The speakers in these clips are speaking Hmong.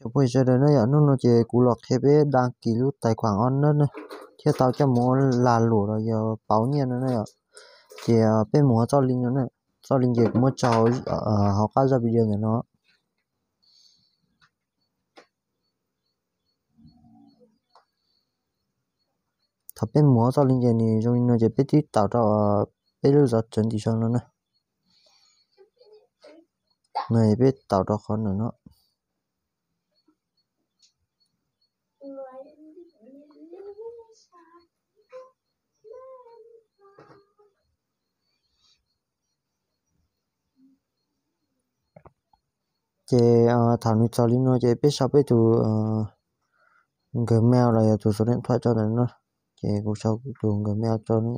Cov phooj ywg sawv daws na yom, hnub no ces kuv los qhia peb đăng ký lub tài khoản o nab na, thiaj tau coj mus ua lag luam los yog pauv nyiaj no na yom. Ces peb mus hauv txoj link no na, txoj link ces kuv muab tso hauv qab zaj video ntawm no. Thaum peb mus hauv txoj link ces nws zoo li no ces peb twb taus rau peb lub zov tsev tim sau no na. No peb taus rau qhov ntawm no. Ces thaum nws txaus li no ces peb sau peb tus Gmail los yog tus số điện thoại tso ntawm no. Ces kuv sau tus Gmail tso no.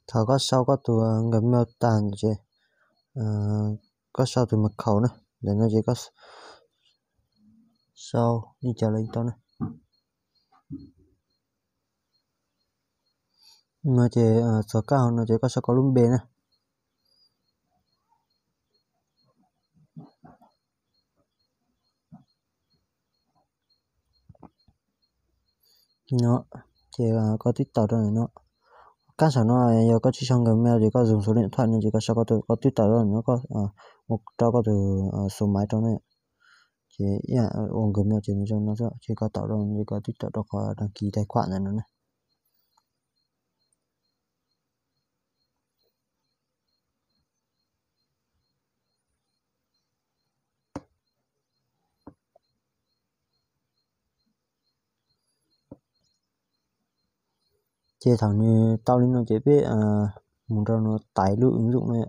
Thaum koj sau koj tus Gmail tag ces koj sau tus mật khẩu na, ntawm no ces koj sau li cas los tau na. No ces txog kab hauv no ces koj sau koj lub npe na. No ces koj twb tau rau ntawm no. Kab saum no yog koj tsis sau Gmail ces koj dùng số điện thoại no ces koj sau koj twb tau rau ntawm no, koj ua rau koj tus số máy rau na. Ces ua Gmail ces nws zoo no xwb, ces koj tau rau ces koj twb tau rau qhov đăng ký tài khoản ntawm no na. Ces thaum nws tau li no ces peb mus rau no tải lub ứng dụng no.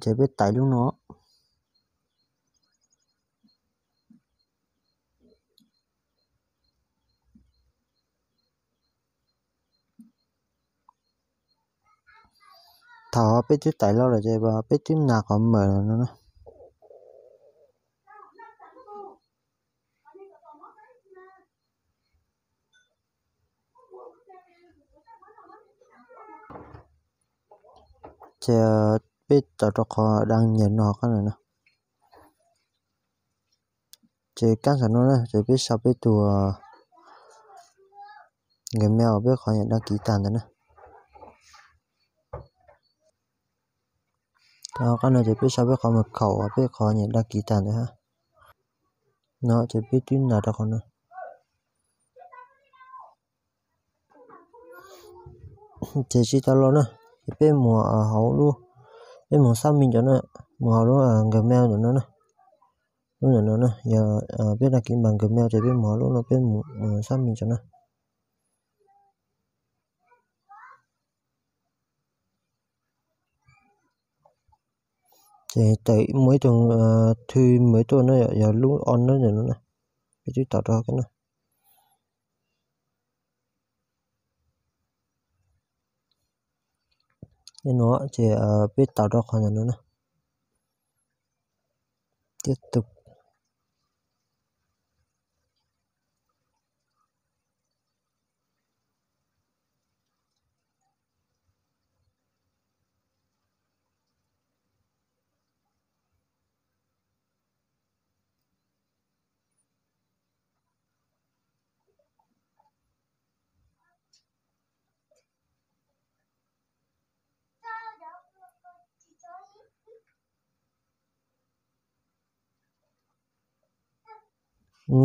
Ces peb tải lub no. Thaum peb twb tải los lawm ces peb twb nas qhov mở no na. Ces peb tau rau qhov đăng nhập no qab ntawm no. Ces kab saum no na ces peb sau peb tus Gmail peb qhov nyem đăng ký tag ntawd na. Qab no ces peb sau peb qhov mật khẩu peb qhov nyem đăng ký tag ntawd hab. No ces peb twb nas rau qhov no. Ces tsis tau los na, ces peb mus hauv lub, peb mus xác minh cov na, mus hauv lub Gmail ntawm no na. Lub ntawm no na, yog peb đăng ký bằng Gmail ces peb mus hauv lub no peb mus xác minh cov na. Ces tawm muaj ib tug thư mới tuaj na, yog lub o nab ntawm no na, peb twb tau rau kab no. No ces peb tau rau qhov ntawm no na. Tiếp tục.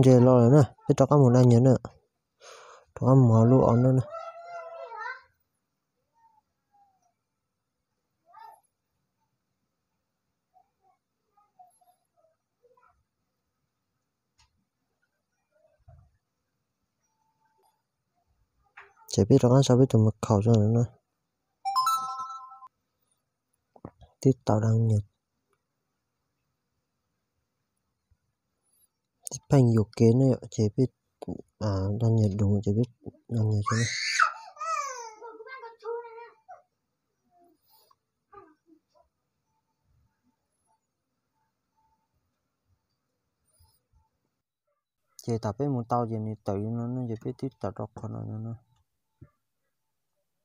Ces los lawm na, peb rov qab mus đăng nhập na, rov qab mus hauv lub o nab na. Ces peb rov qab sau peb tus mật khẩu tso ntawm no. Twb tau đăng nhập. Pheej yuam kev na yom, ces peb đăng nhập đúng ces peb đăng nhập tso na. Ces thaum peb mus tau ces nws tawm li no no ces peb twb tawm rau qhov no no no.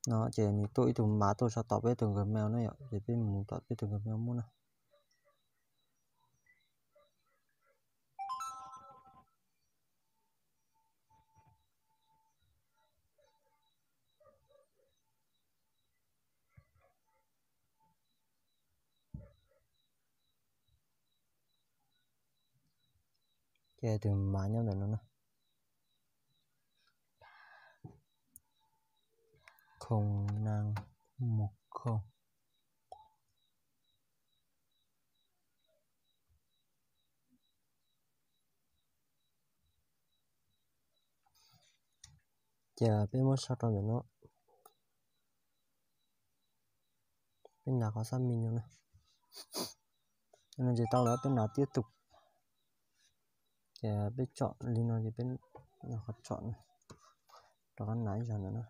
No ces nws tuaj ib tug mav tuaj sau tom peb tus Gmail na yom, ces peb mus tom peb tus Gmail muab na. Ces tus mav nyob ntawm no na. Khoo nang mus khoo. Ces peb muab sau rau ntawm no. Peb nas qhov xác minh no na. No ces tau lawm peb nas tiếp tục. Ces peb chọn li no ces peb qhov chọn na. Rov qab nas ib zaug ntawm no.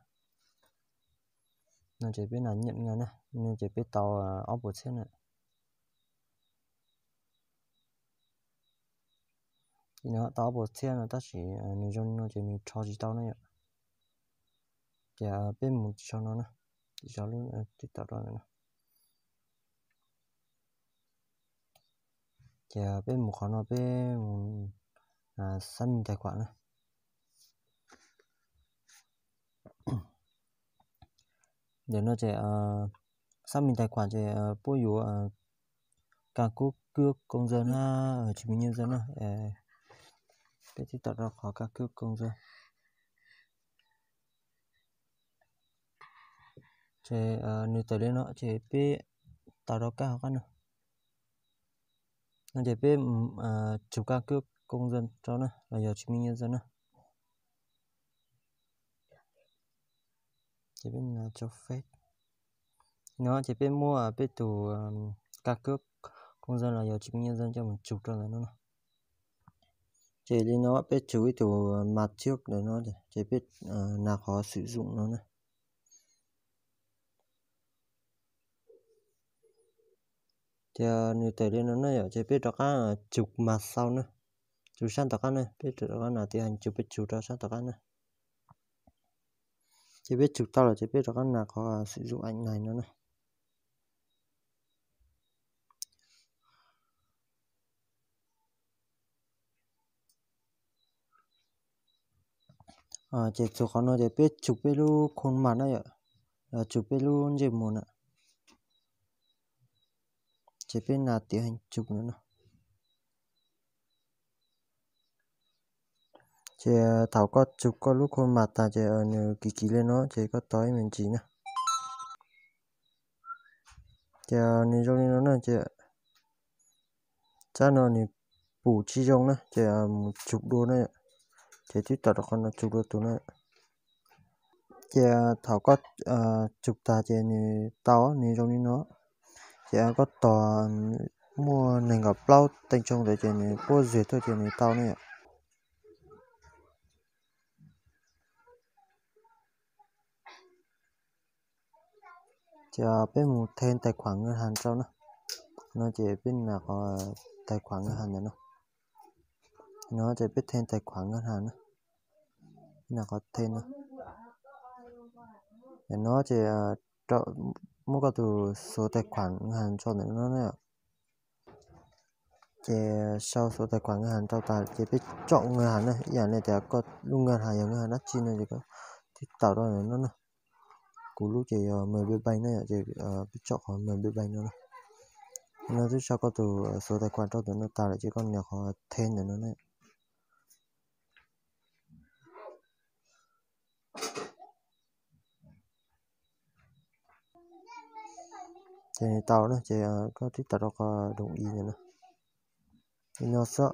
No ces peb nas nhận ngay na, no ces peb tau ob puas txhiab na. Ces no tau ob puas txhiab no tab sis nws zoo li no ces nws rho tsis tau na yom. Ces peb mus sau no na, sau lub TikTok rau ntawm no. Ces peb mus qhov no peb mus xác minh tài khoản na. Ntawm no ces xác minh tài khoản ces puab yuav căn cước công dân hab chứng minh nhân dân na. Peb TikTok rau qhov căn cước công dân. Ces nws tawm li no ces peb tau rov qab hauv qab no. No ces peb chụp căn cước công dân rau na los yog chứng minh nhân dân na. Ces peb cho phép. No ces peb muab peb tus căn cước công dân los yog chứng minh nhân dân coj mus chụp rau ntawm no. Ces li no peb chụp ib tug mas trước ntawm no ces peb nas qhov sử dụng no na. Ces nws tawm li no na yom, ces peb rov qab chụp mas sau na, chụp sab tom qab na, peb rov qab nas tias chụp, peb chụp rau sab tom qab na. Ces peb chụp tau lawm ces peb rov qab nas qhov sử dụng ảnh này no na. Ces txug qhov no ces peb chụp peb lub khuôn mặt na yom, chụp peb lub ntsej muag na. Ces peb nas tias chụp no na. Ces thaum koj chụp koj lub khuôn mặt tas ces nws kiv kiv li no ces koj tos ib me ntsis na. Ces nws zoo li no na ces tsab no nws pum tsis zoo na ces mus chụp dua na. Ces twb tau rau qhov no chụp dua tus na. Ces thaum koj chụp tas ces nws tau, nws zoo li no. Ces koj tos muaj nees nkaum plaub teev tsoo ntawd ces nws puab zws tuaj ces nws tau na yom. Ces peb mus thêm tài khoản ngân hàng rau na. No ces peb nas qhov tài khoản ngân hàng ntawm no. No ces peb thêm tài khoản ngân hàng na. Nas qhov thêm no. No ces muab koj tus số tài khoản ngân hàng rau ntawm no na. Ces sau số tài khoản ngân hàng rau tas ces peb chọn ngân hàng na, ib yam li tias koj lub ngân hàng yog ngân hàng dab tsi no ces koj twb tau rau ntawm no na. Kuv lub ces yog MB Bank na yom, ces peb chọn qhov MB Bank no na. No twb sau koj tus số tài khoản rau ntawm no tas lawm ces koj nias qhov thêm ntawm no na. Ces nws tau na ces koj twb tau rau qhov đồng ý ntawm no. Li no xwb,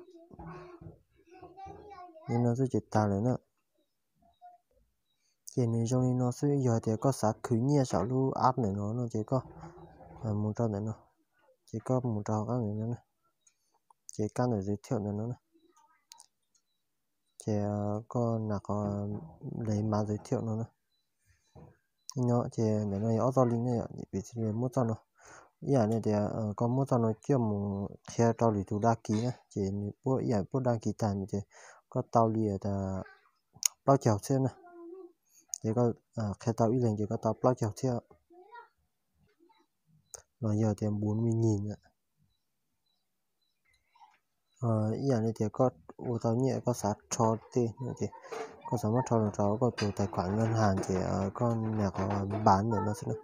li no xwb ces tag lawm na. Ces nws zoo li no xwb, yog tias koj xav khwv nyiaj saum lub app ntawm no no ces koj mus rau ntawm no, ces koj mus rau hauv qab ntawm no na, ces kab ntawm giới thiệu ntawm no na, ces koj nas qhov lấy mã giới thiệu no na. No ces ntawm no yog ob txoj li na yom, piv txwv li muab txoj no, ib yam li tias koj muab txoj no coj mus qhia rau lwm tus đăng ký na, ces nws puab ib yam puab đăng ký tag ces koj tau li plaub caug thiab na. Ces koj qhia tau ib leeg ces koj tau plaub caug thiab, los yog tias bốn mươi nghìn. Ib yam li tias koj ua tau nyiaj koj xav rho tej no ces koj xav muab rho los rau koj tus tài khoản ngân hàng ces koj nias qhov bán ntawm no xwb na.